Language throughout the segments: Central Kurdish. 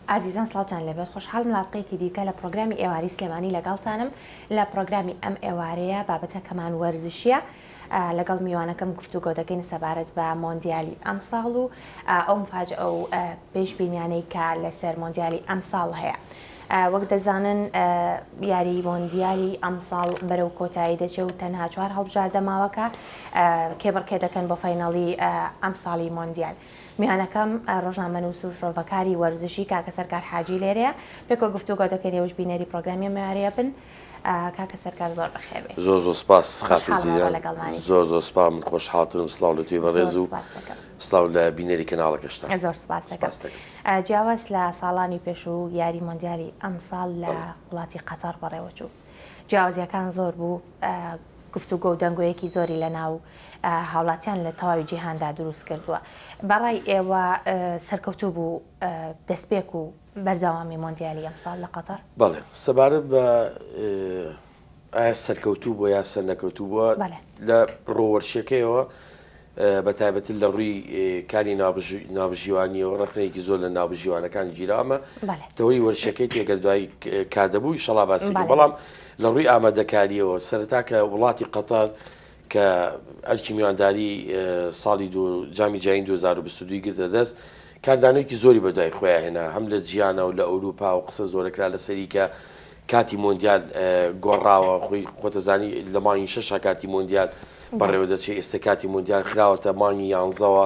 ئازیزان سڵاوتان لێبێت خۆشحاڵم لە ئەڵقەیەکی دیکە لە پڕۆگرامی ئێوارەی سلێمانی لەگەڵتانم لە پڕۆگرامی ئەم ئێوارەیە بابەتەکەمان وەرزشیە لەگەڵ میوانەکەم گفتوگۆ دەکەین سەبارەت بە مۆندیالی ئەمساڵ و ئەو مفاجئە و پێشبینیانەی کە لەسەر مۆندیالی ئەمساڵ هەیە. وەک دەزانن یاری مۆندیالی ئەمساڵ بەرەو کۆتایی دەچێ و تەنها چوار هەڵبژاردە ماوە کە کێبڕکێ دەکەن بۆ فاینەڵی ئەمساڵی مۆندیال. میوانەکەم ڕۆژنامەنووس و شرۆڤەکاری وەرزشی کاکە سەرکار حاجی لێرەیە پێکەوە گفتوگۆ دەکەین ئێوەش بینەری پرۆگرامی ئەم ئێوارەیە بن. کاکە سەرکار زۆر بەخێر بێی. زۆر زۆر سپاس خاتوو زیران. زۆر زۆر سپا من خۆشحاڵترم سڵاو لە تۆی بەڕێز و سڵاو لە بینەری کەناڵەکەشتان. زۆر سپاس دەکەم. جیاواز لە ساڵانی پێشوو یاری مۆندیالی ئەمساڵ لە وڵاتی قەتەڕ بەڕێوەچوو. جیاوازیەکان زۆر بوو، گفتوگۆ و دەنگۆیەکی زۆری لە ناو هاوڵاتیان لە تەواوی جیهاندا دروست کردووە. بەڕای ئێوە سەرکەوتوو بوو دەستپێک و بەردەوامی مۆندیالی ئەمساڵ لە قەتەڕ؟ بەڵێ، سەبارەت بە ئایا سەرکەوتوو بووە یا سەرنەکەوتوو بووە، لە ڕووە وەرشیەکەیەوە بە تایبەتی لە ڕووی کاری ناوبژیوانیەوە ڕەخنەیەکی زۆر لە ناوبژیوانەکان گیرا، ئەمە تەوەری وەرشەکەی تێگەر دوای کادەبوو ئیشەڵا باسی، بەڵام لە ڕووی ئامادەکاریەوە سەرەتا کە وڵاتی قەتەر کە ئەرکی میوانداری ساڵی دوو جامی جیهانی 2022 گرتە دەست، کاردانەوەیەکی زۆری بەدوای خۆیا هێنا هەم لە جیهانا و لە ئەوروپا و قسە زۆرەکرا لەسەری کە کاتی مۆندیال گۆڕاوە خۆی خۆتەزانی لە مانگی شەشا کاتی مۆندیال بەڕێوە دەچێت ئێستا کاتی مۆندیال خراوەتە مانگی یانزەوە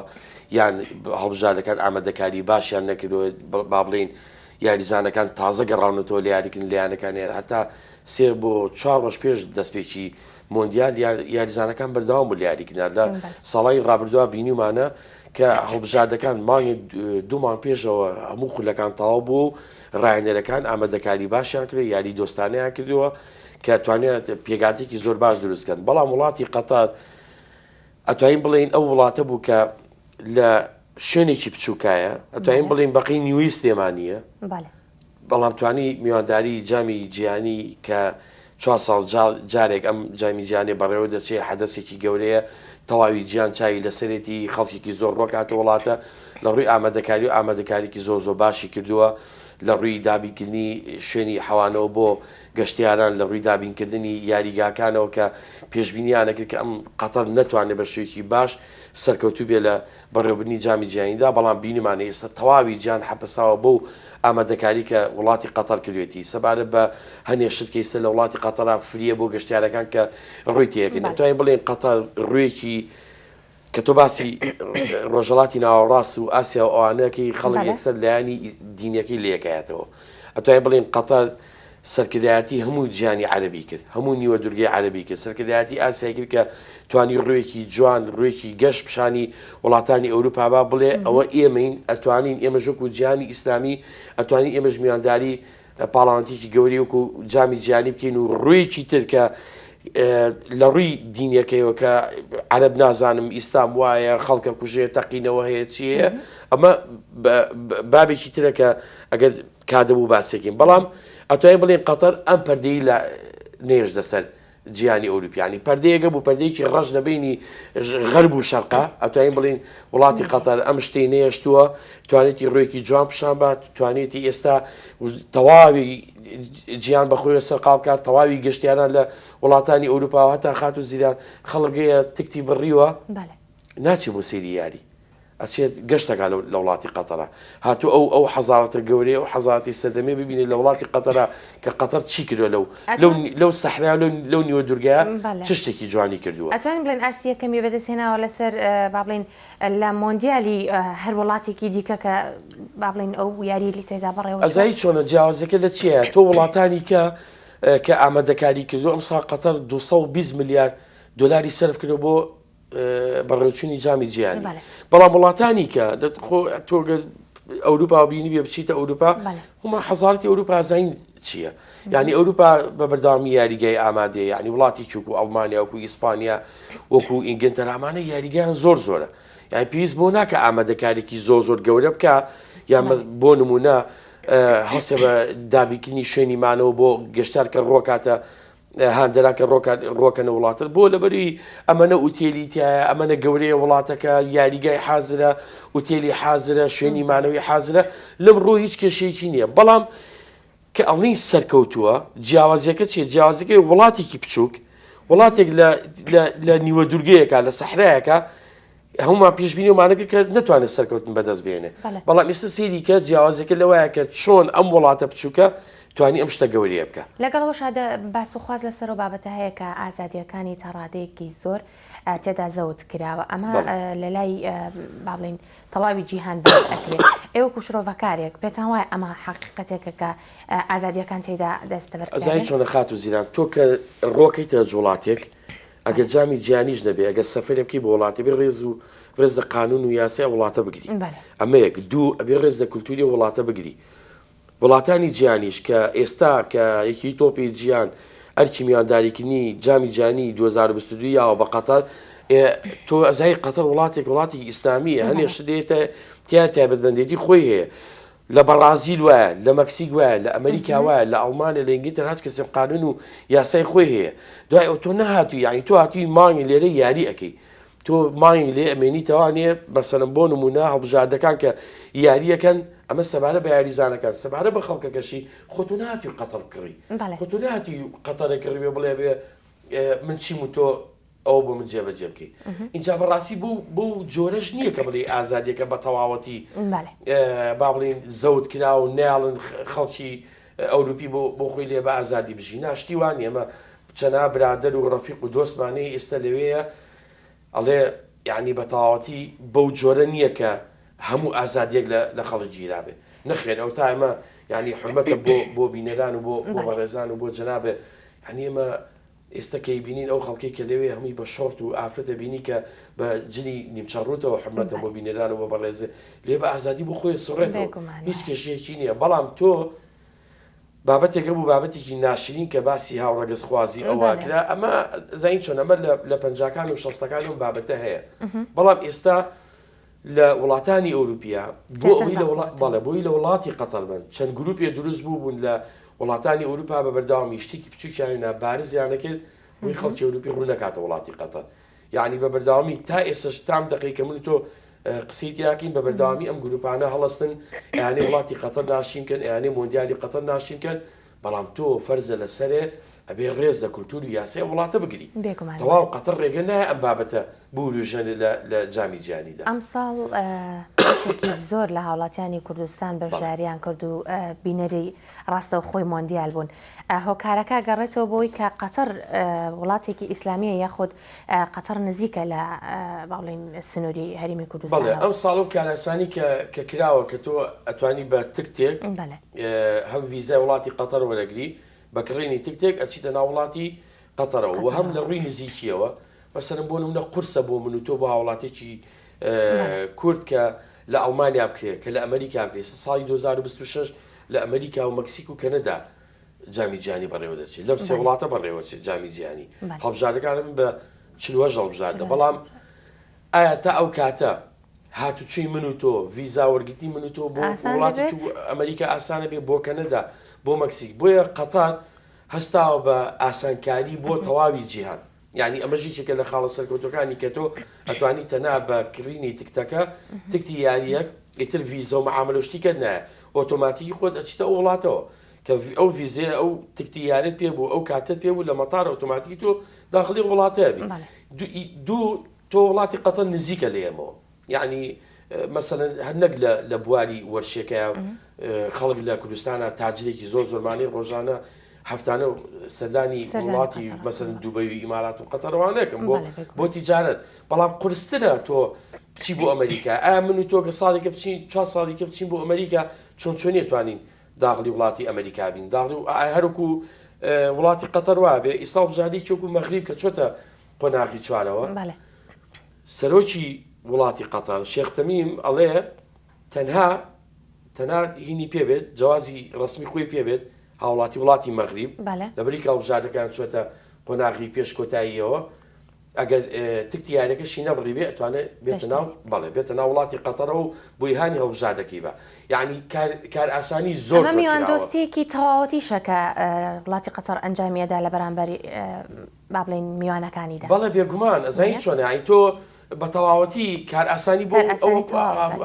یان هەڵبژاردەکان ئامادەکاری باشیان نەکردووە با بڵێین یاریزانەکان تازە گەڕاونەتەوە لە یاریکردن لە یانەکانیان هەتا سێ بۆ چوار ڕۆژ پێش دەستپێکی مۆندیال یاریزانەکان بەردەوام بوون لە یاریکردن لە ساڵانی ڕابردووە بینیومانە کە هەڵبژاردەکان مانگی دوو مانگ پێشەوە هەموو خولەکان تەواو بوو و ڕاهێنەرەکان ئامادەکاری باشیان کرد یاری دۆستانەیان کردووە کە توانیان پێگاتێکی زۆر باش دروستکەن بەڵام وڵاتی قەتەر ئەتوانین بڵێین ئەو وڵاتە بوو کە لە شوێنێکی بچووکایە ئەتوانین بڵێین بەقی نیوەی سلێمانییە بەڵام توانی میوانداری جامی جیهانی کە چوار ساڵ جارێک ئەم جامی جیهانیە بەڕێوە دەچێ حەدەسێکی گەورەیە تەواوی جیهان چاوی لەسەرێتی خەڵکێکی زۆر ڕۆکاتە وڵاتە لە ڕووی ئامادەکاری و ئامادەکاریکی زۆر زۆر باشی کردووە لە ڕووی دابینکردنی شوێنی حەوانەوە بۆ گەشتیاران لە ڕووی دابینکردنی یاریگاکانەوە کە پێشبینیانە کرد کە ئەم قەتەر نەتوانێت بە شێوەیەکی باش سەرکەوتوو بێ لە بەڕێوەبردنی جامی جیهانیدا، بەڵام بینیمانە ئێستا تەواوی جیهان حەپەساوە بەو ئامادەکاری کە وڵاتی قەتەر کردوێتی سەبارەت بە هەنێ شت کە ئێستا لە وڵاتی قەتەرا فریە بۆ گەشتیارەکان کە ڕووی تێکەن دەتوانین بڵێین قەتەر ڕوویەکی کە تۆ باسی ڕۆژهەڵاتی ناوەڕاست و ئاسیا و ئەوانەکەی خەڵک یەکسەر لایەنی دینیەکەی لێکایەتەوە ئەتوانین بڵێین قەتەر سەرکردایەتی هەموو جیهانی عەرەبی کرد، هەموو نیوە دورگەی عەرەبی کرد، سەرکردایەتی ئاسیای کرد کە توانی ڕوویەکی جوان، ڕوویەکی گەش پیشانی وڵاتانی ئەوروپا با بڵێ ئەوە ئێمەین ئەتوانین ئێمەش وەکو جیهانی ئیسلامی ئەتوانین ئێمەش میوانداری پاڵاوانتێکی گەورەی وەکو جامی جیهانی بکەین و ڕوویەکی تر کە لە ڕووی دینیەکەیەوە کە عەرەب نازانم ئیسلام وایە خەڵکە کوژێ تەقینەوە هەیە چیە ئەمە بابێکی ترە کە ئەگەر کادەبوو باسێکین بەڵام ئەتوانین بڵێین قەتەر ئەم پەردەی لە نێژدە سەر جیهانی ئەوروپیانی پەردەیەکە بوو پەردەیەکی ڕەش لە بینی غەرب و شەرقا ئەتوانین بڵین وڵاتی قەتەر ئەم شتەی نێشتووە توانێتی ڕوویەکی جوان پیشان بات توانێتی ئێستا تەواوی جیان بەخۆی سەرقاڵ بکات تەواوی گەشتیاران لە وڵاتانی ئەوروپا هەتا خات و زیران خەڵگەیە تکتی بڕیوە ناچێ بۆ سەیری یاری ئەچێت گەشت ئەکا لە وڵاتی قەتەرا هاتوو ئەو ئەو حەزارەتە گەورەیە ئەو حەزارەتی سەردەمێ ببینێ لە وڵاتی قەتەرا کە قەتەر چی کردوە لەو لەو لەو سەحرا لەو لەو نیوە دورگەیە چ شتێکی جوانی کردووە. ئەتوانین بڵێین ئاستی یەکەمی بەدەست هێناوە لەسەر با بڵێین لە مۆندیالی هەر وڵاتێکی دیکە کە با بڵێین ئەو یاریی لی تێدا بەڕێوە چووە؟ ئەزانی چۆنە جیاوازیەکە لە چیایە تۆ وڵاتانی کە کە ئامادەکاری کردووە ئەمساڵ قەتەر 220 ملیار دۆلاری سەرف کردووە بۆ بەڕێوچوونی جامی جیهانی بەڵام وڵاتانی کە خۆ تۆ ئەوروپا بینی بێ بچیتە ئەوروپا هەما حەزارتی ئەوروپا زین چییە؟ یعنی ئەوروپا بە بەردەوامی یاریگای ئامادەیە یعنی وڵاتی چوک و ئەڵمانیا وەکو ئیسپانیا وەکو ئینگلتەرامانە یاریگایان زۆر زۆرە یعنی پێویست بۆ ناکە ئامادەکارێکی زۆر زۆر گەورە بکە یان بۆ نمونە هەستە بە دابیکردنی شوێنی مانەوە بۆ گەشتار کە ڕۆکاتە. هاندەران کە ڕۆکەنە وڵاتە بۆ لەبەری ئەمەنە ئوتێلی تایە ئەمەنە گەورەیە وڵاتەکە یاریگای حازرە ئوتێلی حازرە شوێنی مانەوەی حازرە لەم ڕۆ هیچ کێشەیەکی نییە بەڵام کە ئەڵین سەرکەوتووە جیاوازیەکە چیە جیاوازەکەی وڵاتێکی بچووک وڵاتێک لە نیوە دوورگەیەکە لە سەحرایەکە هەمومان پێشبینی ومانە کرد کە نەتوانێت سەرکەوتن بەدەست بێنێ بەڵام ئێستا سەیری کە جیاوازەکە لەوایە کە چۆن ئەم وڵاتە بچووکە توانی ئەم شتە گەورەیە بکە. لەگەڵ ئەوەشا باس و خواست لەسەر ئەو بابەتە هەیە کە ئازادییەکانی تا ڕادەیەکی زۆر تێدا زەوت کراوە ئەمە لەلای با بڵێین تەواوی جیهان باس ئەکرێ ئێوە وەکو شرۆڤەکارێک پێتان وایە ئەمە حەقیقەتێکە کە ئازادییەکان تێدا دەستەبەر ئەزانی کرابێ؟ چۆنە خاتوو زیلان تۆ کە ڕۆکەیتە وڵاتێک ئەگەر جامی جیهانیش نەبێ ئەگەر سەفەرێ بکەی بۆ وڵاتێ بێ ڕێز و ڕێز لە قانون و یاسای ئەو وڵاتە بگری ئەمە یەک دوو ئەبێ ڕێز لە کولتوری ئەو وڵاتە بگری وڵاتانی جیهانیش کە ئێستا کە یەکی تۆپی جیهان ئەرکی میوانداریکردنی جامی جیهانی 2022 یاوە بە قەتەر تۆ ئەزای قەتەر وڵاتێک وڵاتی ئیسلامیە هەنێ شت دێتە تیا تایبەتمەندێتی خۆی هەیە لە بەڕازیل وایە، لە مەکسیک وایە، لە ئەمەریکا وایە، لە ئەڵمانیا، لە ئینگلتەرا هەچ کەسێک قانون و یاسای خۆی هەیە. دوای ئەوە تۆ نەهاتووی یانی تۆ هاتووی مانگی لێرە یاری ئەکەی. تۆ مانگی لێ ئەمێنیتەوە نییە مەسەلەن بۆ نموونە هەڵبژاردەکان کە یارییەکەن ئەمە سەبارە بە یاریزانەکان سەبارە بە خەڵکەکەشی خۆ تۆ نەهاتووی قەتەر بکڕی. خۆ تۆ نەهاتووی قەتەرێک کڕی بڵێ بێ من چیم و تۆ ئەوە بۆ من جێبەجێ بکەی ئینجا بەڕاستی بۆ بەو جۆرەش نییە کە بڵێی ئازادیەکە بە تەواوەتی با بڵین زەوت کرا و ناڵن خەڵکی ئەوروپی بۆ بۆ خۆی لێ بە ئازادی بژی ناشتی وان ئێمە چەنا برادەر و ڕەفیق و دۆستمانەی ئێستا لەوەیە ئەڵێ یعنی بە تەواوەتی بەو جۆرە نییە کە هەموو ئازادیەک لە خەڵک گیرابێ نەخێر ئەو تا ئێمە یعنی حرمەتە بۆ بۆ بینەران و بۆ بۆ بەڕێزان و بۆ جەنابێ یعنی ئێمە ئێستا کە ئەیبینین ئەو خەڵکەی کە لەوێ هەمووی بە شۆرت و ئافرەت ئەبینی کە بە جلی نیمچە ڕووتەوە حورمەتە بۆ بینەران و بۆ بەڕێزێ لێ بە ئازادی بۆ خۆی سوڕێتەوە بێگومان هیچ کێشەیەکی نییە بەڵام تۆ بابەتێکە بوو بابەتێکی ناشرین کە باسی هاوڕەگەزخوازی ئەوە بەڵێ. کرا ئەمە زین چۆن ئەمە لە لە پەنجاکان و شەستەکان ئەم بابەتە هەیە بەڵام ئێستا لە وڵاتانی ئەوروپیا بۆ زیاتر ئەوەی لە زەق وڵا بووەتەوە. بەڵێ بۆی لە وڵاتی قەتەر بن چەند گروپێ دروست بوو بوون لە وڵاتانی ئەوروپا بە بەردەوامی شتێکی بچووکیان نا بارزیان نەکرد بۆی خەڵکی ئەوروپی ڕوو نەکاتە وڵاتی قەتەر یعنی بە بەردەوامی تا ئێستاش تام دەقەی کە من و تۆ قسەی تیاکەین بە بەردەوامی ئەم گروپانە هەڵەستن ئەیانێ وڵاتی قەتەر ناشین کەن ئەیانێ مۆندیالی قەتەر ناشین کەن بەڵام تۆ فەرزە لەسەرێ ئەبێ ڕێز لە کولتوور و یاسای ئەو وڵاتە بگری. بێگومان. تەواو قەتەر ڕێگە نایە ئەم بابەتە بوروژێنێ لە لە جامی جیهانیدا. ئەمساڵ بەشێکی زۆر لە هاوڵاتیانی کوردستان بەڵێ. بەشداریان کرد و بینەری ڕاستەوخۆی مۆندیال بوون. هۆکارەکە ئەگەڕێتەوە بۆی کە قەتەر وڵاتێکی ئیسلامییە یاخود قەتەر نزیکە لە با بڵێین سنووری هەرێمی بەڵێ کوردستانەوە؟ ئەمساڵ ئەو کارئاسانی کە کە کراوە کە تۆ ئەتوانی بە تکتێک بەڵێ. هەم ڤیزای وڵاتی قەتەر وەرەگری بە کڕینی تکتێک ئەچیتە ناو وڵاتی قەتەرەوە وە هەم لە ڕووی نزیکیەوە مەسەلەن بۆ نمونە قورسە بۆ من و تۆ بۆ هاوڵاتێکی کورد کە لە ئەڵمانیا بکرێت کە لە ئەمریکا بکرێت ساڵی 2026 لە ئەمریکا و مەکسیک و کەنەدا جامی جیهانی بەڕێوە دەچێت لەم سێ وڵاتە بەڕێوە چێت جامی جیهانی هەڵبژاردەکان من بە 48 هەڵبژاردە بەڵام ئایا تا ئەو کاتە هاتوچۆی من و تۆ، ڤیزا وەرگرتنی من و تۆ بۆ وڵاتێکی ئەمریکا ئاسانە بێ بۆ کەنەدا بۆ مەکسیک بۆیە قەتار هەستاوە بە ئاسانکاری بۆ تەواوی جیهان یعنی ئەمەش یەکێکە لە خاڵە سەرکەوتەکانی کە تۆ ئەتوانی تەنا بە کڕینی تکتەکە تکتی یاریەک ئیتر ڤیزە و معاملە و شتیکە نایە ئۆتۆماتیکی خۆت ئەچیتە ئەو وڵاتەوە کە ئەو ڤیزەیە ئەو تکتی یاریت پێ بوو ئەو کارتەت پێ بوو لە مەتار ئۆتۆماتیکی تۆ داخلی وڵاتە بی دوو تۆ وڵاتی قەتەر نزیکە لە ئێمەوە یعنی مەسەلەن هەر نەک لە بواری وەرشەکەیا خەڵک لە کوردستانە تاجرێکی زۆر زۆرمانی ڕۆژانە هەفتانە سەردانی وڵاتی مەسەن دوبەی و ئیمارات و قەتەروانەکەم بۆ بۆ تیجارەت بەڵام قورسترە تۆ بچی بۆ ئەمریکا ئایا من و تۆ کە ساڵێکە بچین چوار ساڵێکە بچین بۆ ئەمریکا چۆن چۆنیە توانین داغلی وڵاتی ئەمریکا بین داغلی هەرکو وڵاتی قەتەر وابێ ئیستا بژاردی چۆکو مەغریب کە چۆتە قۆناغی چوارەوە سەرۆکی وڵاتی قەتەر شێخ تەمیم ئەڵێ تەنها تەنها هینی پێ بێت جوازی ڕسمی خۆی پێ بێت هاوڵاتی وڵاتی مەغریب لەبری کە هەڵبژاردەکان چۆتە قۆناغی پێش کۆتاییەوە. ئەگەر تکتی یاریەکەشی نەبڕیبێ ئەتوانێ بێتە ناو بەڵێ بێتە ناو وڵاتی قەتەرەوە و بۆی هانی هەڵبژاردەکەی بە یعنی کار کارئاسانی زۆر ئەمە میواندۆستیەکی تەواوەتیشە کە وڵاتی قەتەر ئەنجامیەدا لە بەرامبەر با بڵێین میوانەکانیدا. بەڵێ بێگومان ئەزانی چۆنە یعنی تۆ بە تەواوەتی کارئاسانی بۆ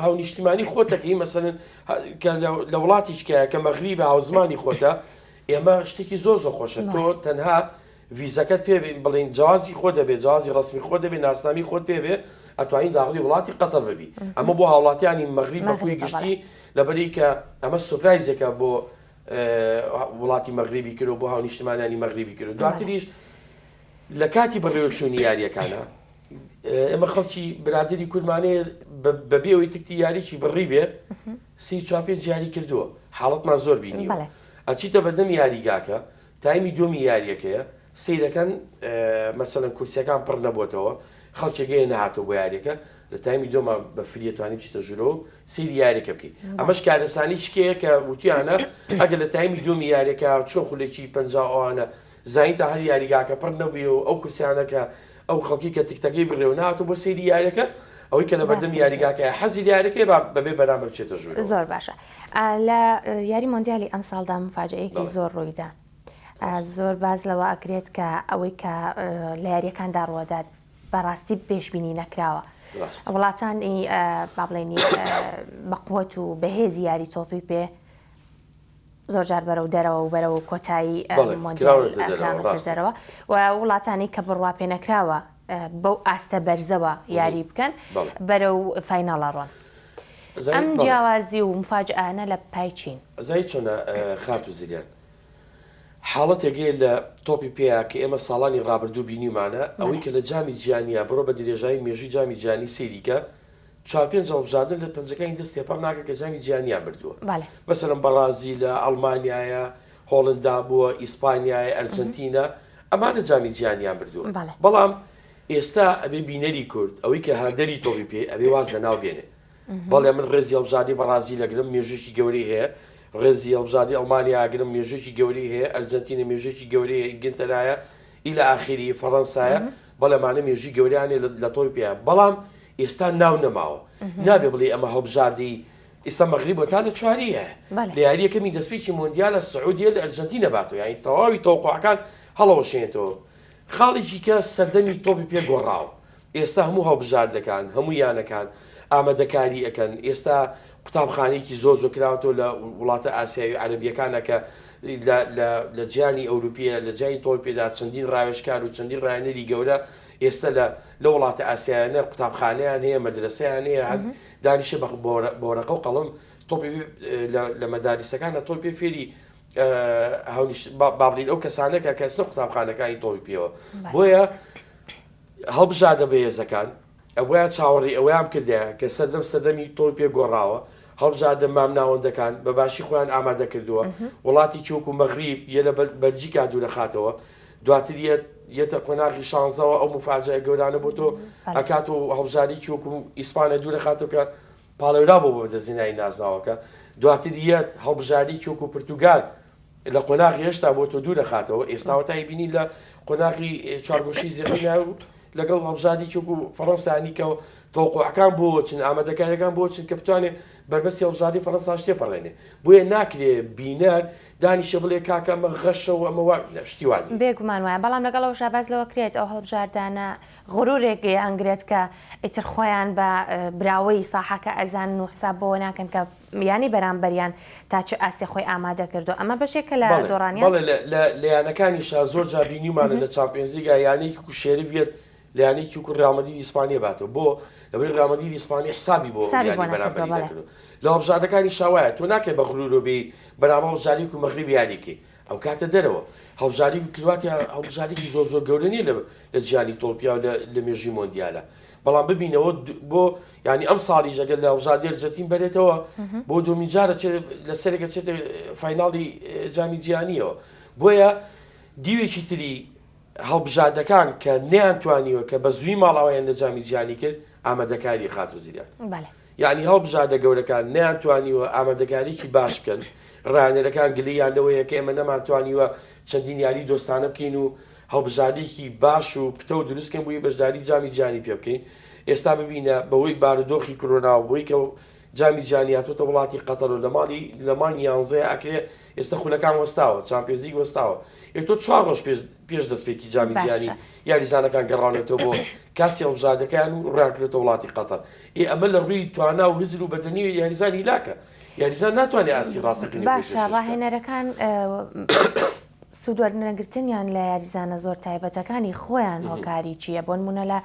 هاونیشتیمانی خۆت دەکەی مەسەلەن کە لە وڵاتیشکایە کە مەغریبە هاوزمانی خۆتە ئێمە شتێکی زۆر زۆر خۆشە تۆ تەنها ڤیزەکەت پێ بڵین جوازی خۆ دەبێت جوازی ڕسمی خۆ دەبێت ناسنامی خۆت پێ بێ ئەتوانی داخلی وڵاتی قەتەر ببی ئەمە بۆ هاوڵاتیانی مەغریب بە کۆی گشتی لەبەری کە ئەمە سوپرایزێکە بۆ وڵاتی مەغریبی کرد و بۆ هاونیشتمانانی مەغریبی کرد دواتریش لە کاتی بەڕێوەچوونی یاریەکانە ئێمە خەڵکی برادری کوردمانەیە بەبێ ئەوەی تکتی یاریی بڕی بێ سی چوار پێنج یاری کردووە حاڵەتمان زۆر بینیوە ئەچیتە بەردەم یاریگاکە تایمی دووەمی یاریەکەیە سەیرەکەن مەسەلەن کورسیەکان پڕ نەبووەتەوە خەڵکێک هەیە نەهاتەوە بۆ یاریەکە لە تایمی دووەما بە free ە توانی بچیتە ژوورەوە سەیری یاریەکە بکەی ئەمەش کارەسانی شکەیە کە وتیانە ئەگەر لە تایمی دووەمی یاریەکە چۆن خولێکی 50 ئەوانە زانیتان هەر یاریگاکە پڕ نەبووی و ئەو کورسیانە کە ئەو خەڵکی کە تکتەکەی بڕێ و نهاتوو بۆ سەیری یاریەکە ئەوەی کە لەبەردەم یاریگاکەیە حەزی لە یاریەکەیە با بەبێ بەرامبەر بچێتە ژوورەوە. زۆر باشە لە یاری مۆندیالی ئەمساڵدا مفاجەیەکی زۆر ڕوویدا زۆر باز لەوە ئەکرێت کە ئەوەی کە لە یاریەکاندا ڕووەدات بەڕاستی پێشبینی نەکراوە وڵاتانی با بڵێنی بەقوت و بەهێزی یاری تۆپی پێ زۆر جار بەرەو دەرەوە و بەرەو کۆتایی مۆندیال کراونەتە دەرەوە و وڵاتانی کە بڕوا پێ نەکراوە بەو ئاستە بەرزەوە یاری بکەن بەرەو فایناڵ ئەڕۆن. ئەم جیاوازی و مفاجئانە لە پای چین؟ ئەزانی چۆنە خاتوو زریان حاڵەتێک هەیە لە تۆپی پێیا کە ئێمە ساڵانی ڕابردوو بینیومانە ئەوەی کە لە جامی جیهانیا بڕۆ بە درێژایی مێژووی جامی جیهانی سەیری کە چوار پێنج هەڵبژاردن لە پەنجەکانی دەست تێپەڕ ناکە کە جامی جیهانیان بردووە بەڵێ. مەسەلەن بەڕازیلە، ئەڵمانیایە، هۆڵندا بووە، ئیسپانیایە، ئەرجەنتینە، ئەمانە جامی جیهانیان بردووە. بەڵێ. بەڵام ئێستا ئەبێ بینەری کورد، ئەوەی کە هاندەری تۆپی پێ ئەبێ واز لە ناو بێنێ. بەڵێ من ڕێزی هەڵبژاردەی بەڕازیل ئەگرم، مێژوویەکی گەورەی هەیە، ڕێزی هەڵبژاردەی ئەڵمانیا ئەگرم، مێژوویەکی گەورەی هەیە، ئەرجەنتینە مێژوویەکی گەورەی هەیە، ئینگلتەرایە، ئیلا ئاخیری، فەڕەنسایە، بەڵێ ئەمانە مێژووی گەورەیان هەیە لە تۆپی پێیا، بەڵام ئێستا ناو نەماوە نابێ بڵێ ئەمە هەڵبژاردەی ئیستا مەغریب تا لە چواریە لە یاریەکەمی دەستپێکی مۆندیالە سعودیە لە ئەرجنتینە باتەوە یانی تەواوی تەوقعەکان هەڵەوەشێنێتەوە خاڵێکی کە سەردەمی تۆپی پێ گۆڕاوە ئێستا هەموو هەڵبژاردەکان هەموو یانەکان ئامادەکاری ئەەکەن ئێستا قوتابخانێکی زۆر زۆر کراوەتەوە لە وڵاتە ئاسیاوی عەربیەکانە کە لە جیانی ئەوروپیە لە جیانی تۆپی پێدا چەندین ڕاوێژکار و چەندین ڕایەنەری گەورە ئێستا لە لەو وڵاتە ئاسیایانە قوتابخانەیان هەیە، مەدرەسەیان هەیە، هەر دانیشە بە وەرەقە و قەڵەم تۆپی پێ لە مەداریسەکانە تۆپی پێ فێری هاونیش با بڵێین ئەو کەسانە کە کەسنە قوتابخانەکانی تۆپی پێوە. بۆیە هەڵبژاردە بەهێزەکان ئەوەیان چاوەڕێی ئەوەیان بکردایە کە سەردەم سەردەمی تۆپی پێ گۆڕاوە، هەڵبژاردە مامناوەندەکان بە باشی خۆیان ئامادە کردووە، وڵاتێکی وەکو مەغریب یە لە بەلجیکا دوورەخاتەوە، دواتر یەت یەتە قۆناغی شانزەوە ئەو موفاجەئە گەورانە بۆ تۆ ئەکات و هەڵبژاردەیەکی وەکو ئیسپانیا دوورەخاتەوە کە پاڵێورا بۆ بۆ بەدەستهێنانی نازناوەکە، دواتر یەت هەڵبژاردەیەکی وەکو پرتوگال لە قۆناغی هێشتا بۆ تۆ دوورەخاتەوە، ئێستا وەتای بینی لە قۆناغی چوارگۆشەی زێڕینە لەگەڵ هەڵبژاردەیەکی وەکو فەڕەنسا کە تەوەقوعەکان بۆ چن ئامادەکاریەکان بۆ چن کە بتوانێت بەربەستی هەڵبژاردەی فەڕەنساش تێپەڕێنێ بۆیە ناکرێ بینەر دانیشە بڵێ کاکە ئەمە غەشە و ئەمە وا نا شتی وا نییە. بێگومان وایە بەڵام لەگەڵ ئەوەشا باس لەوە کرێت ئەو هەڵبژاردانە غرورێک ئەنگرێت کە ئیتر خۆیان بە براوەی ساحەکە ئەزانن و حساب بەوە ناکەن کە یانەی بەرامبەریان تا چ ئاستێ خۆی ئامادە کردوە ئەمە بەشێکە لە بەڵێ دۆڕانیان؟ بەڵێ لە لە لە یانەکانیشا زۆر جار بینیومانە لە چامپیۆنزلیگا یانەیەکی وەکو شێرف یەت لە یانەیەکی وەکو ڕیاڵ مەدریدی ئیسپانیە باتەوە بۆ؟ لەبەرئەوەی ڕیاڵ مەدریدی ئیسپانی حسابی بۆ حسابی بۆ یاری نەکردوە بەرامبەری بەڵێ. نەکردوە لە هەڵبژاردەکانیشا وایە تۆ ناکرێ بە غرورەوە بێی بەرامبەر هەڵبژاردەی وەکو مەغریب یاری بکەی ئەو کاتە دەرەوە هەڵبژاردەی وەکو کرواتیا هەڵبژاردەیەکی زۆر زۆر گەورە نیە لە لە جیهانی تۆپیا و لە لە مێژووی مۆندیالە بەڵام ببینەوە بۆ یانی ئەم ساڵیش ئەگەر لە هەڵبژاردەی ئەرجەنتین بەرێتەوە بۆ دووەمین جارە لە سەرێک ئەچێتە فایناڵی جامی جیهانیەوە بۆیە دیوێکی تری هەڵبژاردەکان کە نەیانتوانیوە کە بە زووی ماڵاوایان لە جامی جیهانی کرد ئامادەکاری خاتوو زریان بەڵێ. یانی هەڵبژاردە گەورەکان نەیانتوانیوە ئامادەکاریی باش بکەن، ڕاهێنەرەکان گلەییان لەوەیە کە ئێمە نەمانتوانیوە چەندین یاریی دۆستانە بکەین و هەڵبژاردەیەکی باش و پتەو دروست کەین بۆی بەشداری جامی جیهانی پێ بکەین ئێستا ببینە بەهۆی بارودۆخی کرۆنا و بۆی کە جامی جیهانی هاتۆتە وڵاتی قەتەر و لە ماڵی لە مانگی یانزەیە ئەکرێ ئێستا خولەکان وەستاوە چامپیۆنزلیگ وەستاوە ئێ تۆ چوار ڕۆژ پێش پێش دەستپێکی جامی جیهانی باشە یاریزانەکان گەڕاونەتەوە بۆ کاسی هەڵبژاردەکەیان و ڕویان کردۆتە وڵاتی قەتەر ئێ ئەمە لە ڕووی توانا و هزر و بەدەنی یاریزان هیلاکە یاریزان ناتوانێت ئاستی ڕاستەقینەی خۆی باشە پێشکەش بکات. ڕاهێنەرەکان سوودوەرنەگرتنیان لە یاریزانە زۆر تایبەتەکانی خۆیان هۆکاری چییە؟ بۆنمونە لە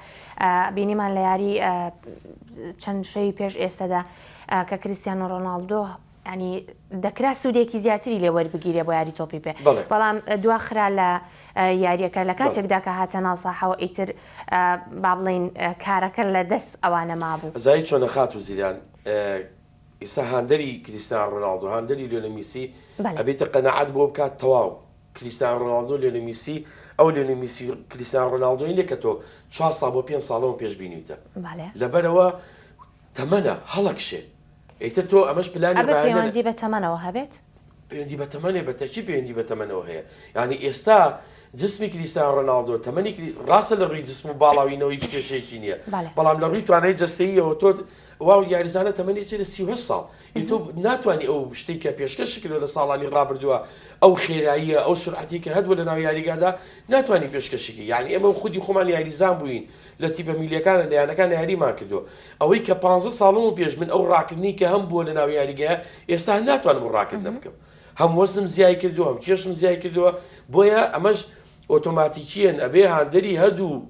بینیمان لە یاری چەند شەوی پێش ئێستەدا کە کریستیانۆ ڕۆناڵدۆ ینی دەکرا سوودێکی زیاتری لێ وەربگیرێ بۆ یاری تۆپی پێ بەڵام دواخرا لە یاریەکە لە کاتێکدا کە هاتە ناو ساحەوە ئیتر با بڵین کارەکە لە دەست ئەوانە مابوو. ئەزانی چۆنە خاتوو زیلان ئیستا هاندەری کریستیانۆ ڕۆناڵدۆ هاندەری لیۆنێل میسی ئەبێتە قەناعەت بۆ بکات تەواو کریستیانۆ ڕۆناڵدۆ لیۆنێل میسی ئەو لیۆنێل میسی کریستیانۆ ڕۆناڵدۆی نیە کە تۆ چوار ساڵ بۆ پێنج ساڵەوە پێش بینیوتە لەبەرەوە تەمەنە هەڵەکشێ ئیتر تۆ ئەمەش پلانی ئەبێ پەیوەندی بە تەمەنەوە هەبێت؟ پەیوەندی بە تەمەنێ بە تەکی پەیوەندی بە تەمەنەوە هەیە یعنی ئێستا جسمی کریستیانۆ ڕۆناڵدۆ تەمەنی ڕاستە لە ڕووی جسم و باڵاوینەوە هیچ کێشەیەکی نییە بەڵام لە ڕووی توانای جەستەییەوە تۆ واو یاریزانە تەمەنی ئەچێتە 38 ساڵ ئی تۆ ناتوانی ئەو شتەی کە پێشکەشی کردوە لە ساڵانی ڕابردووە ئەو خێراییە ئەو سورعەتی کە هەبووە لە ناو یاریگادا ناتوانی پێشکەشی کەی یعنی ئێمە خودی خۆمان یاریزان بووین لە تیپە میلیەکانە لە یانەکان یاریمان کردووە ئەوەی کە 15 ساڵم و پێش من ئەو ڕاکردنی کە هەم بووە لە ناو یاریگایە ئێستا ناتوانم ئەو ڕاکردنە بکەم هەم وەزنم زیای کردووە هەم کێشم زیای کردووە بۆیە ئەمەش ئۆتۆماتیکیەن ئەبێ هاندەری هەردوو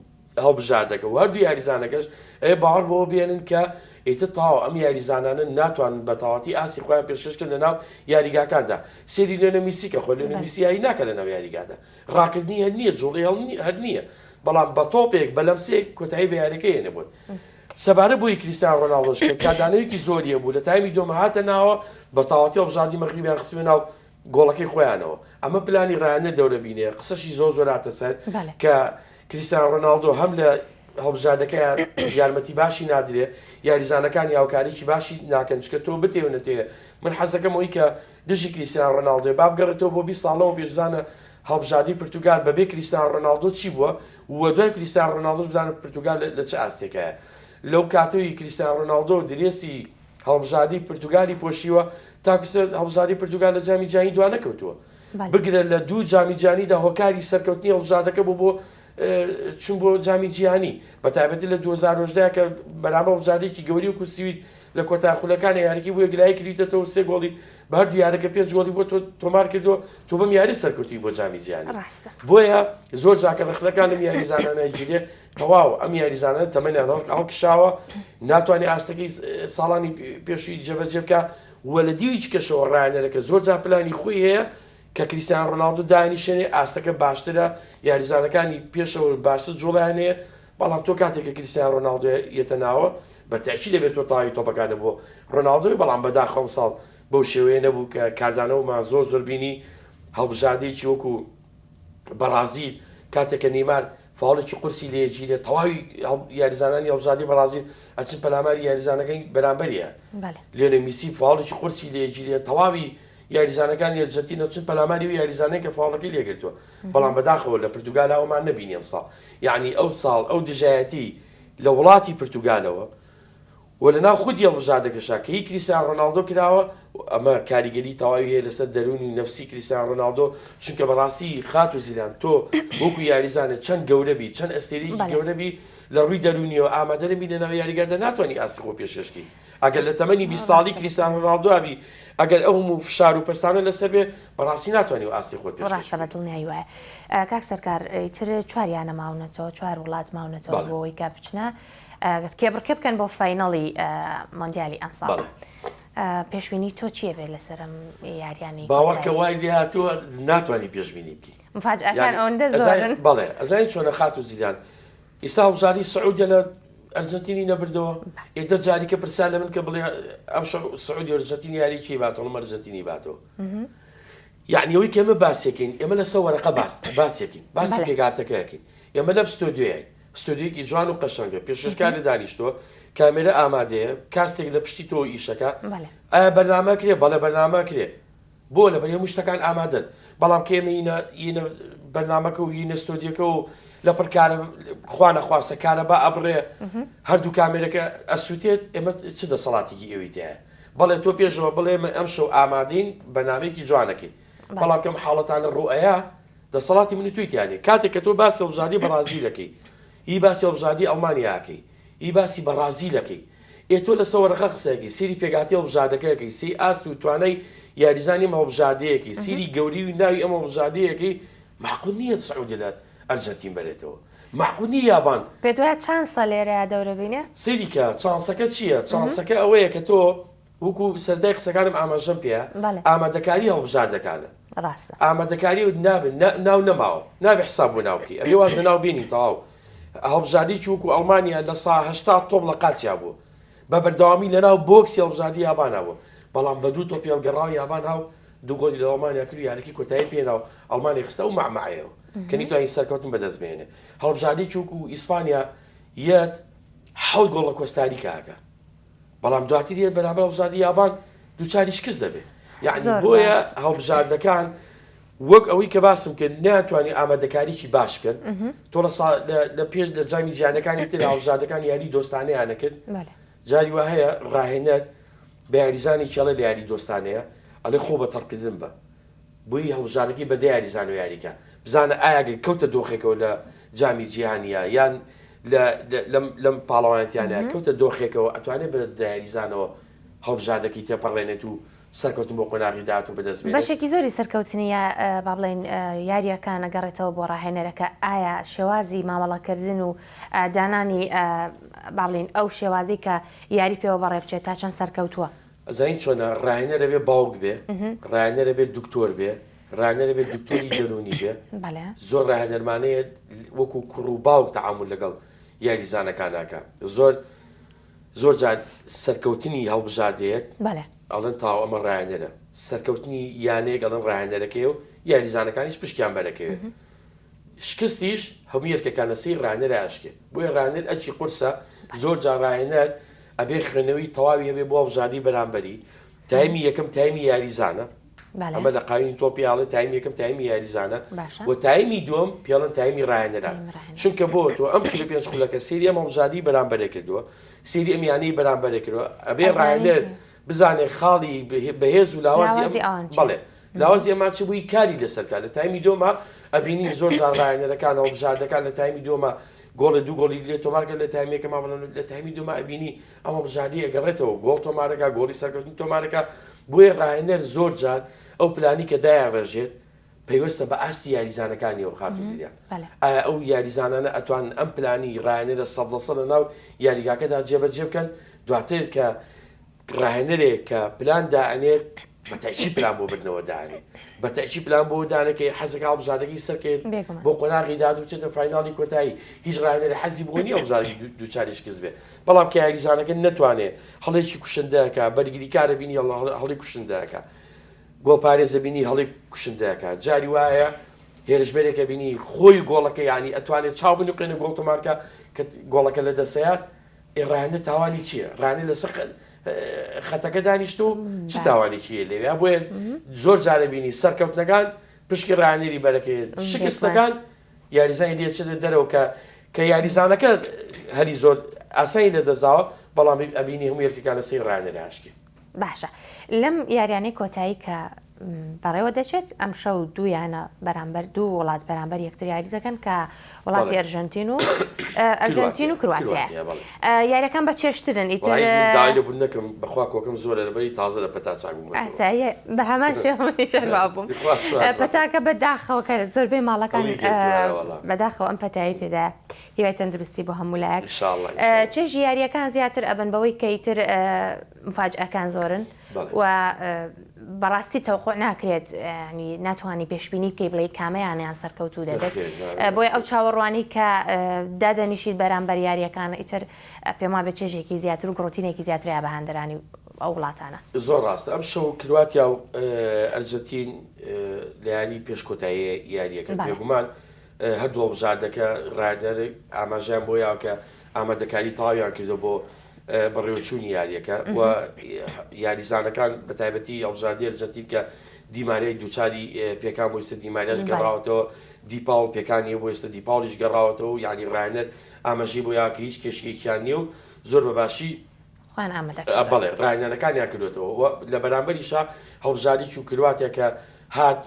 هەڵبژاردەکە و هەردوو یاریزانەکەش ئەوێ باوەڕ بەوە بێنن کە ئیتر تەواو ئەم یاریزانانە ناتوانن بە تەواوەتی ئاستی خۆیان پێشکەش کەن لەناو یاریگاکاندا. سەیری لیۆنێل میسی کە خۆ لیۆنێل میسی یاری ناکات لەناو یاریگادا، ڕاکردنی هەر نییە، جوڵەی هەر نییە، بەڵام بە تۆپێک بە لەمسێک کۆتایی بە یاریەکە هێنێ بۆت. سەبارەت بۆی کریستیانۆ ڕۆناڵدۆش کە کاردانەوەیەکی زۆری هەبوو لە تایمی دووەم هاتە ناوە بە تەواوەتی هەڵبژاردی مەغریبیان خستبووە ناو گۆڵەکەی خۆیانەوە ئەمە پلانی ڕایانە دەورە بینێ قسەشی زۆر زۆر هاتە سەر کە کریستیانۆ ڕۆناڵدۆ هەم لە هەڵبژاردەکەیان یارمەتی باشی نادرێ یاریزانەکانی هاوکاریی باشی ناکەن چکە تۆ بتێونەتێ من حەزەکەم ئەوی کە دژی کریستیانۆ ڕۆناڵدۆ با بگەڕێتەوە بۆ 20 ساڵەوە پێشزانە هەڵبژاردەی پرتوگال بەبێ کریستیانۆ ڕۆناڵدۆ چی بووە و دوای کریستیانۆ ڕۆناڵدۆش بزانە پرتوگال لە چ ئاستێکایە لەو کاتەوەی کریستیانۆ ڕۆناڵدۆ درێسی هەڵبژاردەی پرتوگالی پۆشیوە تاکو ئێستا هەڵبژاردەی پرتوگال لە جامی جیهانی دوا نەکەوتووە بگرە لە دوو جامی جیهانیدا هۆکاری سەرکەوتنی هەڵبژاردەکە بوو بۆ چون بۆ جامی جیهانی بە تایبەتی لە 2010 کە بەرامبەر هەڵبژاردەیەکی گەوری وەکو سوید لە کۆتا خولەکانی یاریەکەی بۆ یەکلایی کردیتەوە سێ گۆڵی بە هەردوو یارەکە پێنج گۆڵی بۆ تۆمار کردووە تۆ بەم یاری سەرکەوتووی بۆ جامی جیهانی بۆیە زۆر جاکە ڕەخنەکان لەم یاریزانانە گیرێ تەواو ئەم یاریزانانە تەمەنیان هەڵکشاوە ناتوانێت ئاستەکەی ساڵانی پێشووی جێبەجێ بکە و لە دیوی کەشەوە ڕایەنەرەکە زۆر جار پلانی خۆی هەیە کە کریستیان ڕۆناڵدۆ دانیشێنێ ئاستەکە باشترە یاریزانەکانی پێشەوە باشتر جوڵیان هەیە بەڵام تۆ کاتێک کە کریستیان ڕۆناڵدۆ یەتە ناوە بە تەئکید دەبێت تۆ تەواوی تۆپەکانە بۆ ڕۆناڵدۆی بەڵام بەداخەوە ئەمساڵ بەو شێوەیە نەبوو کە کاردانەوەمان زۆر زۆر بینی هەڵبژاردەیەکی وەکو بەڕازیل کاتێک کە نێیمار فاوڵێکی قورسی لێگیرێت تەواوی یاریزانانی هەڵبژاردەی بەڕازیل ئەچن پەلاماری یاریزانەکەی بەرامبەریان لیۆنێل میسی فاوڵێکی قورسی لێگیرێت تەواوی یاریزانەکانی ئەرجەنتین ئەچن پەلاماری و یاریزانەی کە فاوڵەکەی لێگرتووە بەڵام بەداخەوە لە پرتوگال ئەومان نەبینی ئەمساڵ یعنی ئەو ساڵ ئەو دژایەتی لە وڵاتی پرتوگالەوە و لەناو خودی هەڵبژاردەکەشا کە هی کریستیان ڕۆناڵدۆ کراوە ئەمە کاریگەری تەواوی هەیە لەسەر دەروونی و نەفسی کریستیان ڕۆناڵدۆ چونکە بەڕاستی خاتوو زیلان تۆ وەکو یاریزانێ چەند گەورە بی چەند ئەستێرەیەکی گەورە بی لە ڕووی دەروونیەوە ئامادە نەبی لەناو یاریگادا ناتوانی ئاستی خۆ پێشکەش کەی ئەگەر لە تەمەنی 20 ساڵی کریستیان ڕۆناڵدۆ بی ئەگەر ئەو هەموو فشار و پەستانە لەسەر بێ بەڕاستی ناتوانی ئەو ئاستی خۆت پێشکەش ڕاستە بە دڵنیایی وایە کاک سەرکار ئیتر چوار یانە ماونەتەوە چوار وڵات ماونەتەوە بۆ ئەوەی کە بچنە کێبڕکێ بکەن بۆ فاینەڵی مۆندیالی ئەمساڵ. پێشبینی تۆ چییە بێت لەسەر ئەم یاریانەی باوەڕکە وای لێ هاتووە ناتوانانی پێشبینی بکەی مفاجئەکان ئەوەندە زۆرن بەڵێ ئەزانی چۆنە خاتوو زیلان ئیستا هەڵبژاردەی سعودیە لە ئەرجەنتینی نەبردەوە ئێدە جاریکە پرسیار لە من کە بڵێ ئەم شەو سعودی ئەرجەنتین یاری کێ باتەوە ئەڵێم ئەرجەنتینی باتەوە یعنی ئەوەی کە ئێمە باسێکین ئێمە لەسەر وەرەقە باس باسێکین باسی پێکهاتەکەیەکین ئێمە لەم ستۆدیۆیین ستۆدیۆیەکی جوان و قەشەنگە، پێشکەشکار لێ دانیشتووە، کامێرە ئامادەیە، کاستێک لە پشتی تۆوە ئیشەکە. ئایا بەرنامە ئەکرێ؟ بەڵێ بەرنامە ئەکرێ. بۆ لەبەر هەموو شتەکان ئامادەن بەڵام کە ئێمە یینە یینە بەرنامەکە و یینە ستۆدیەکە و لە پڕ کارە خوا نەخواستە کارەبا ئەبڕێ هەردوو کامێرەکە ئەسووتێت ئێمە چ دەسەڵاتێکی ئێوەی تایە بەڵێ تۆ پێشەوە بڵێ من ئەم شەو ئامادەین بەنامەیەکی جوانەکەین بەڵام کەم حاڵەتانە ڕوئەیە دەسەڵاتی من و تۆی تیا نیە کاتێک کە تۆ باسی هەڵبژاردەی بەڕازیل ئەکەی ی باسی هەڵبژاردەی ئەڵمانیا ئەکەی ی باسی بەڕازیل ئەکەی ئێ تۆ لەسە وەرەقە قسە ئەکەی سەیری پێکهاتەی هەڵبژاردەکە ئەکەی سەی ئاست و توانای یاریزانی ئەم هەڵبژاردەیە ئەکەی سەیری گەوری و ناوی ئەم هەڵبژاردەیە ئەکەی مەعقول نییە سعودیە لە ئەرجەنتین بەرێتەوە مەعقول نییە یابان پێت وایە چانسە لێرەیا دەورە بینێ؟ سەیری کە چانسەکە چییە؟ چانسەکە ئەوەیە کە تۆ وەکو سەرەتای قسەکانم ئاماژەم پێ بەڵێ. ئامادەکاری هەڵبژاردەکانە. ڕاستە. ئامادەکاری و نابێ ناو نەماوە نابێ حساب بۆ ناو بکەی ئەبێ واز لە ناو بێنی تەواو هەڵبژاردەیەکی وەکو ئەڵمانیا 80% تۆپ لە قاچیا بوو بە بەردەوامی لە ناو بۆکسی هەڵبژاردەی یابانا بوو بەڵام بە دوو تۆپی هەڵگەڕاو یابان هاو دوو گۆڵی لە ئەڵمانیا کرد و یاریی کۆتایی پێنا و ئەڵمانیا خستە ئەو مەعمەعەیەوە کە نەیتوانی سەرکەوتن بەدەست بهێنێ هەڵبژاردەیەکی وەکو ئیسپانیا یەت حەوت گۆڵ لە کۆستاریکا ئەکا بەڵام دواتر یەت بەرامبەر هەڵبژاردەی یابان دووچاری شکست دەبێت یعنی بۆیە هەڵبژاردەکان وەک ئەوەی کە باسم کرد ناتوانانی ئامادەکاریی باش بکەن تۆ لە پێش لە جامی جیانەکانی تر هەڵبژاردەکان یاری دۆستانەیانە کرد جاری وا هەیە ڕاهێنەر بە یاریزانی کێڵە لە یاری دۆستانەیە ئەڵێ خۆ بە تەڕکردن بە بۆیی هەڵبژاردەکەی بە دە یاریزانەوە یاریکا، بزانە ئایا گەر کەوتە دۆخێکەوە لە جامی جیهانییە یان لە لەم لەم پاڵەوانێتیانە کەوتە دۆخێکەوە ئەتوانێت بە دە یاریزانەوە هەڵبژاردەکەی تێپەڕێنێت و سەرکەوتن بۆ قۆناغی داهاتوو بەدەست بێنێت. بەشێکی زۆری سەرکەوتنی یا با بڵێین یارییەکان ئەگەڕێتەوە بۆ ڕاهێنەرەکە، ئایا شێوازی مامەڵەکردن و دانانی با بڵێین ئەو شێوازەی کە یاری پێوە بەڕێ بچێت تا چەند سەرکەوتووە؟ ئەزانی چۆنە ڕاهێنەر ئەبێ باوک بێ ڕاهێنەر ئەبێ دکتۆر بێ ڕاهێنەر ئەبێ دکتۆری دەروونی بێ زۆر ڕاهێنەرمانەیە وەکو کوڕ و باوک تەعامول لەگەڵ یاریزانەکان ناکا زۆر زۆر جار سەرکەوتنی هەڵبژاردەیەک ئەڵێن تاو ئەمە ڕاهێنەرە سەرکەوتنی یانەیەک ئەڵێن ڕاهێنەرەکەی و یاریزانەکانیش پشتیان بەرەکەوێت شکستیش هەموو یەکەکان لەسەری ڕاهێنەر ئەشکێ بۆیە ڕاهێنەر ئەرکی قورسە زۆر جار ڕاهێنەر ئەبێ خوێندنەوەی تەواوی هەبێ بۆ هەڵبژاردەی بەرامبەری تایمی یەکەم تایمی یاریزانە ئەمە لە قاوینی تۆپی ئاڵێ تایمی یەکەم تایمی یاریزانە و تایمی دووەم پێڵن تایمی ڕاهێنەران چونکە بۆ تۆ ئەم 45 خولەکە سێری ئەم هەڵبژاردەی بەرامبەرێ کردووە سێری ئەم یانەی بەرامبەرێ کردووە ئەبێ ڕاهێنەر بزانێ خاڵی بەهێز و لاوازی بەڵێ لاوازی ئەمان چ بووی کاری لەسەر کا لە تایمی دۆما ئەبینین زۆر جار ڕاهێنەرەکان هەڵبژاردەکان لە تایمی دۆما گۆڵێ دوو گۆڵی لێ تۆمار کرد لە تایمی یەکەما بەڵام لە تایمی دووەما ئەبینی ئەم هەڵبژاردەی ئەگەڕێتەوە گۆڵ تۆمارەکە گۆڵی سەرکەوتن تۆمارەکە بۆیە ڕاهێنەر زۆر جار ئەو پلانی کە دایاڕێژێت پەیوەستە بە ئاستی یاریزانەکانیەوە خاتوو زریان ئایا ئەو یاریزانانە ئەتوانن ئەم پلانی ڕاهێنەرە 100% لە ناو یاریگاکەدا جێبەجێ بکەن دواتر کە ڕاهێنەرێک کە پلان دائەنێت بە تەئکید پلان بۆ بردنەوە دانێ بە تەئکید پلان بۆ دانێ کە حەزەکە هەڵبژاردەکەی سەرکەوێت بێگومان. بۆ قۆناغی داهاتوو بچێتە فایناڵی کۆتایی هیچ ڕاهێنەرێ حەزی بۆ نییە هەڵبژاردەکەی دووچاری شکست بێ بەڵام کە یاریزانەکە نەتوانێ هەڵەیەکی کوشندە ئەکا بەرگریکارە بینی هەڵەی کوشندە ئەکا گۆڵپارێزە بینی هەڵەی کوشندە ئەکا جاری وایە هێرشبەرێکە بینی خۆی گۆڵەکە یانی ئەتوانێت چاو بنوقێنێ گۆڵ تۆمارکە کە گۆڵەکە لە دەسەیات ئێ ڕاهێنەر تاوانی چییە؟ ڕاهێنەر لەسەر خەتەکە دانیشت و چ تاوانێکی هەیە لەوێ؟ بۆیە زۆر جارە بینی سەرکەوتنەکان پشکی ڕاهێنەری بەرەکەوێت شکستەکان یاریزانی لێ چێتە دەرەوە کە کە یاریزانەکە هەلی زۆر ئاسانی لە دەستداوە بەڵام ئەبینی هەموو یەکەکان لەسەری ڕاهێنەر ئاشکێ. باشە لەم یاریانەی کۆتایی کە بەڕێوە دەچێت ئەمشەو دوو یانە بەرامبەر دوو وڵات بەرامبەر یەکتر یاری دەکەن کە وڵاتی ئەرژەنتین و ئەرژەنتین و کرواتیا یاریەکان بە چێشترن ئیتر داوای لێبوردن نەکەم بەخوا کۆکەم زۆرە لەبەری تازە لە پەتا چاک بووم ئاساییە بە هەمان شێوە منیش هەروا بووم پەتاکە بەداخەوە کە زۆربەی ماڵەکان بەداخەوە ئەم پەتایی تێدا هیوای تەندروستی بۆ هەموو لایەک چێژی یاریەکان زیاتر ئەبن بەوەی کە ئیتر مفاجئەکان زۆرن و بەڕاستی تەوقع ناکرێت ینی ناتوانانی پێشبینی بکەی بڵێ کامەیانیان سەرکەوتوو دەبێت بۆیە ئەو چاوەڕوانی کە دادەنیشیت بەرامبەر یاریەکان ئیتر پێم وابێت چێژێکی زیاتر و گڕوتینێکی زیاترەیە بە هاندەرانی ئەو وڵاتانە. زۆر ڕاستە ئەم شەو کرواتیا و ئەرجەنتین لە یاری پێش کۆتایی یاریەکە بێگومان هەردوو هەڵبژاردەکە ڕاهێنەر ئاماژەیان بۆ یاوە کە ئامادەکاری تەواویان کردووە بۆ بەڕێوەچوونی یارییەکە و یاریزانەکان بە تایبەتی هەڵبژاردەی ئەرجەنتین کە دیماریای دووچاری پێکان بۆ ئێستا دیماریاش گەڕاوەتەوە دیپاوڵ پێکانی بۆ ئێستا دیپاوڵیش گەڕاوەتەوە یعنی ڕاهێنەر ئاماژەی بۆ یاوە کە هیچ کێشەیەکیان نییە و زۆر بە باشی خۆیان ئامادە کردووە. بەڵێ ڕاهێنانەکانیان کردوێتەوە و لە بەرامبەریشا هەڵبژاردەی و کرواتیا کە هات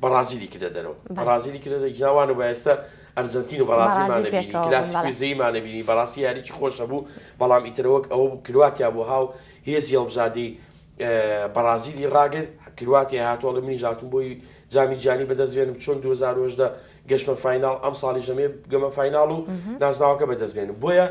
بەڕازیلی کردە دەرەوە بەڕازیلی کردە گیاوان و بە ئێستا ئەرجەنتین و بەڕازیلمان نەبینی کلاسیکوی زەیمان نەبینی بەڕاستی یاریی خۆشە بوو بەڵام ئیتر وەک ئەوە بوو کرواتیا بوو هاو هێزی هەڵبژاردەی بەڕازیلی ڕاگر کرواتیا هاتووە ئەڵێ منیش هاتووم بۆی جامی جیهانی بەدەست بێنم چۆن 2018 گەشتمە final ئەم ساڵیش دەمەوێت بگەمە final و نازناوەکە بەدەست بێنم بۆیە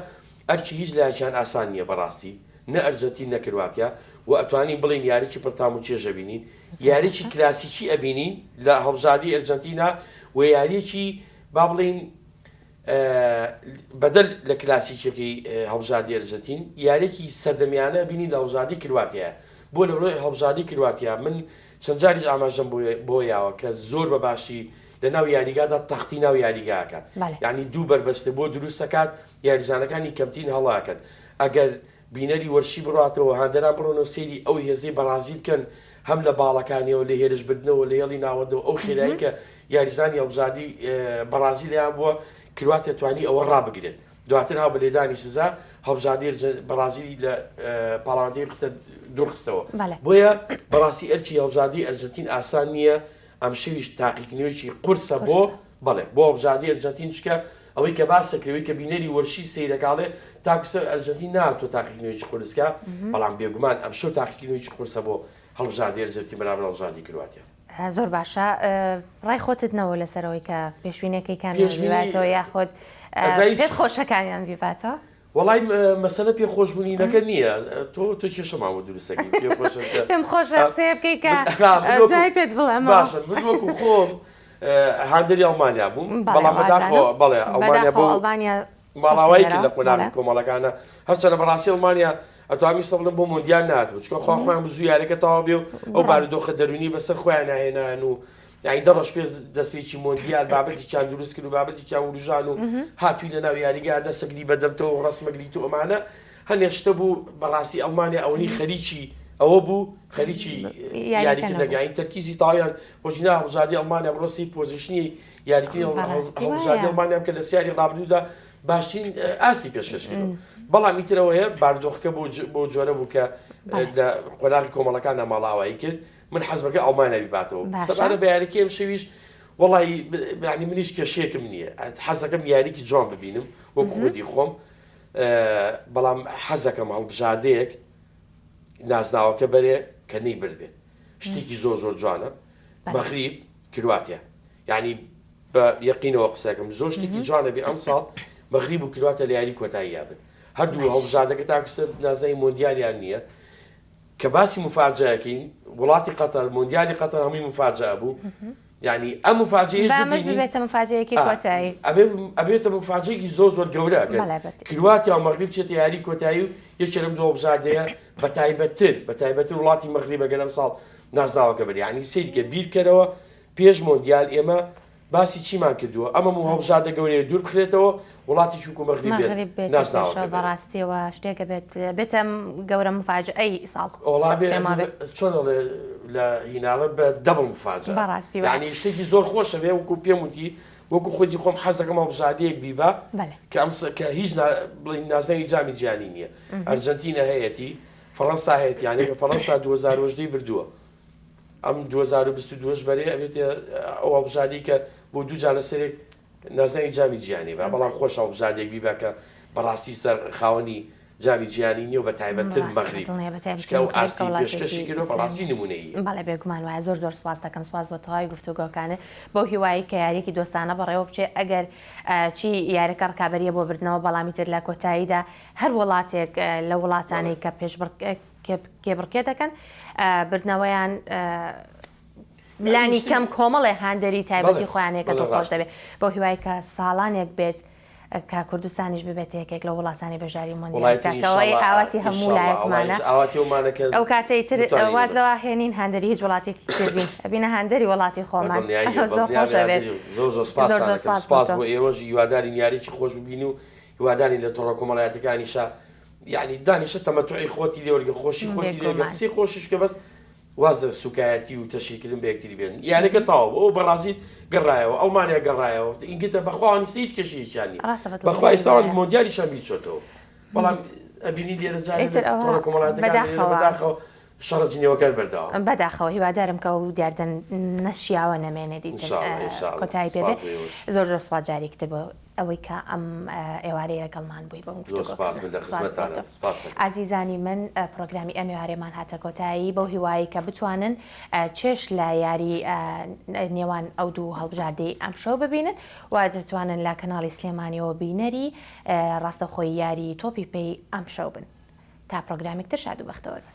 ئەرکی هیچ لایەکیان ئاسان نییە بەڕاستی نە ئەرجەنتین نە کرواتیا و ئەتوانین بڵێین یاریی پڕ تام و چێژ ئەبینین یاریی کلاسیکی ئەبینین لە هەڵبژاردەی ئەرجەنتینا و یارییەکی با بڵێین بەدەل لە کلاسیکیەکەی هەڵبژاردەی ئەرجەنتین یارییەکی سەردەمیانە بینین لە هەڵبژاردەی کرواتیا بۆ لە بڵێ هەڵبژاردەی کرواتیا من چەند جاریش ئاماژەم بۆ یاوە کە زۆر بە باشی لە ناو یاریگادا تەختی ناو یاریگاکات یعنی دوو بەربەستە بۆ دروستەکات یاریزانەکانی کەمترین هەڵاکەن ئەگەر بینەری وەرشی بڕاتەوە هاندەران بڕۆنەوە سەیری ئەو هێزەی بەڕازیل بکەن هەم لە باڵەکانیەوە لە هێرشبردنەوە لە هێڵی ناوەندەوە ئەو خێرایی کە یاریزانی هەڵبژاردەی بەڕازیل هەیان بووە کرواتیا توانی ئەوە ڕابگرێت دواتر هاو بە لێدانی سزا هەڵبژاردەی بەڕازیلی لە پاڵاوانەکەی خستە دوورخستەوە بۆیە بەڕاستی ئەرکی هەڵبژاردەی ئەرجەنتین ئاسان نییە ئەمشەویش تاقیکردنەوەیەکی قورسە بۆ بەڵێ بۆ هەڵبژاردەی ئەرجەنتین چونکە ئەوەی کە باس دەکرێت ئەوەی کە بینەری وەرشی سەیرەکە ئەڵێ تاکو سەر ئەرجەنتین نەهاتووە تاقیکردنەوەیەکی قورس کە بەڵام بێگومان ئەمشەو تاقیکردنەوەیەکی قورسە بۆ هەڵبژاردەی ئەرجەنتین بەرامبەر هەڵبژاردەی کرواتیا. زۆر باشە ڕای خۆتت نەوە لەسەر ئەوەی کە پێشبینەکەی کامیان بیباتەوە یاخود پێت خۆشە کامیان بیباتەوە؟ وەڵای مەسەلە پێ خۆشبوونینەکە نییە تۆ تۆ کێشەمان بۆ دروستەکەی پێ خۆشە پێم خۆشە قسەیە بکەی کە دوای پێت بڵێم باشە من وەکو خۆم هاندەری ئەڵمانیا بووم بەڵام بەداخەوە بەڵێ ئەڵمانیا بۆ ئەڵمانیا ماڵاوایی کرد لە قۆناغی کۆمەڵەکانە هەرچەنە بەڕاستی ئەڵمانیا ئەتوانم ئیستا بڵێم بۆ مۆندیال نهاتبوو چونکە خوا خۆیان بزوو یاریەکە تەواو بێ و ئەو بارودۆخە دەروونی بەسەر خۆیان ناهێنان و یانی دە ڕۆژ پێش دەستپێکی مۆندیال بابەتێکیان دروست کرد و بابەتێکیان وروژان و هاتووی لە ناو یاریگا دەسەگری بەدەمتەوە و ڕەسمەگریت و ئەمانە هەنێ شتە بوو بەڕاستی ئەڵمانیا ئەوەنی خەریکی ئەوە بوو خەریکی یاریکردنەکە یانی تەرکیزی تەواویان خۆجینا هەڵبژاردەی ئەڵمانیا بڕۆ سەی position ی یاریکردنی هەڵبژاردەی ئەڵمانیا بکە لە سیاری ڕابردوودا باشترین ئاستی پێشکەش کرد بەڵام ئیترەوەیە باردۆخەکە بۆ جۆرە بوو کە لە قۆناغی کۆمەڵەکاندا ماڵئاوایی کرد من حەزمەکە ئەڵمانیا بیباتەوە سەبارە بە یاریکی ئەمشەویش وەڵی یعنی منیش کێشەیەکم نییە حەزەکەم یاریکی جوان ببینم وەک خودی خۆم بەڵام حەزەکەم هەڵبژاردەیەک نازناوەکە بەرێ کە نەی بردبێت شتێکی زۆر زۆر جوانە مەغریب کرواتیا یعنی بە یەقینەوە قسەکەم زۆر شتێکی جوانە بێ ئەمساڵ مەغریب و کرواتیا لە یاری کۆتاییە بن هەردوو هەڵبژاردەکە تاکو سەر نازناوی مۆندیالیان نییە کە باسی مفاجەکەین وڵاتی قەتەر مۆندیالی قەتەر هەمووی مفاجە بوو یعنی ئەم مفاجەیەش با ئەمەش ببێتە مفاجەیەکی کۆتایی ئەبێتە مفاجەیەکی زۆر زۆر گەورە کرواتیا و مەغریب چێتە یاری کۆتایی و یەکێ لەم دوو هەڵبژاردەیە بە تایبەتتر بە تایبەتتر وڵاتی مەغریب ئەگەر ئەمساڵ نازناوەکە بەرێ یعنی سەیرکە بیرکەرەوە پێش مۆندیال ئێمە باسی چیمان کردووە ئەمە و هەڵبژاردە گەورەیە دوور بخرێتەوە وڵاتی چووک و مەغریب بێت مەغریب بێتە نازناوەکە پێشەوە بەرێ. بەڕاستیەوە شتێکە بێت بێتە گەورە مفاجئەی ساڵ وەڵا بێ پێم وابێ. چۆن ئەڵێ لە هیناڵە بە double مفاجئە بەڕاستی وایە. یعنی شتێکی زۆر خۆشە بێ وەکو پێم وتی وەکو خودی خۆم حەزەکەم هەڵبژاردەیەک بیبا بەلێ. کە ئەم کە هیچ نا بڵێین نازناوی جامی جیهانی نییە ئەرجەنتینە هەیەتی فەڕەنسا هەیەتی یعنی فەڕەنسا 2018 بردووە ئەم 2022 بەرێ ئەبێتە ئەو هەڵبژاردەی کە بۆ دوو جار لەسەرێک نازناوی جامی جیهانی با بەڵام خۆش هەڵبژاردێک بیبا کە بەڕاستی سەر خاوەنی جامی جیهانی نییە و بە تایبەتتر مەغریب چونکە ئەو ئاستی پێشکەشی کردووە بەڕاستی نموونەییە. بەڵێ بێگومان وایە زۆر زۆر سوپاس دەکەم سوپاس بۆ تەواوی گفتوگۆکانت بەو هیوایەی کە یاریەکی دۆستانە بەڕێوە بچێ ئەگەر چی یاریەکە ڕکابەریە بۆ بردنەوە بەڵام ئیتر لە کۆتاییدا هەر وڵاتێک لە وڵاتانەی کە پێشبڕ کێبڕکێ دەکەن بردنەوەیان لانی کەم کۆمەڵێ هاندەری تایبەتی خۆیان هەیە کە دڵخۆش دەبێت بەو هیوای کە ساڵانێک بێت کە کوردستانیش ببێتە یەکێک لە وڵاتانی بەشداری مۆندیال بکاتەوە ئاواتی هەموو لایەکمانە ئەو کاتەی تر واز لەوە هێنین هاندەری هیچ وڵاتێکی تر بین ئەبینە هاندەری وڵاتی خۆمان زۆر خۆش دەبێت زۆر زۆر سپاس سپاس بۆ ئێوەش هیوادارین یاریی خۆش ببین و هیوادارین لە تۆڕە کۆمەڵایەتەکانیشا یعنی دانیشە تەمەتوعی خۆتی لێ وەرگە خۆشی خۆتی لێ وەرگە قسەی خۆشیش بکە بەس. واز لە سوکایەتی و تەشهیرکردن بە یەکتری بێنن یانەکە تەواو بوو ئەو بەڕازیل گەڕایەوە ئەڵمانیا گەڕایەوە ئینگلتەرا بەخوا ئەوان هیچ کێشەیەکیان نییە ڕاستە بە بەخوا دڵنیایی ئێستا ئەوان وایە. مۆندیالیشیان بیر چۆتەوە بەڵام ئەبینی لێرە جارێ لە ئیتر ئەوە تۆڕە کۆمەڵایەتیەکان لێرە بەداخەوە. بەداخەوە شەڕە جنێوەکان بەردەوامە. بەداخەوە هیوادارم کە ئەو دیاردە نەشیاوە نەمێنێت ان ئیتر شاء اللە ان شاء اللە کۆتایی پێ بێ سپاس بۆ ئێوەش. زۆر زۆر سپاس جارێکی تر بۆ ئەوەی کە ئەم ئێوارەیە لەگەڵمان بووی بۆ زۆر سپاس گفتوگۆکردن. من لە سپاس بۆ خزمەتتانم تۆ. سپاس دەکەم. ئازیزانی من پڕۆگرامی ئەم ئێوارەیەمان هاتە کۆتایی بەو هیوایەی کە بتوانن چێژ لە یاری نێوان ئەو دوو هەڵبژاردەی ئەمشەو ببینن و دەتوانن لە کەناڵی سلێمانیەوە بینەری ڕاستەوخۆی یاری تۆپی پێی ئەمشەو بن. تا پڕۆگرامێک تر شاد و بەختەوەر بن.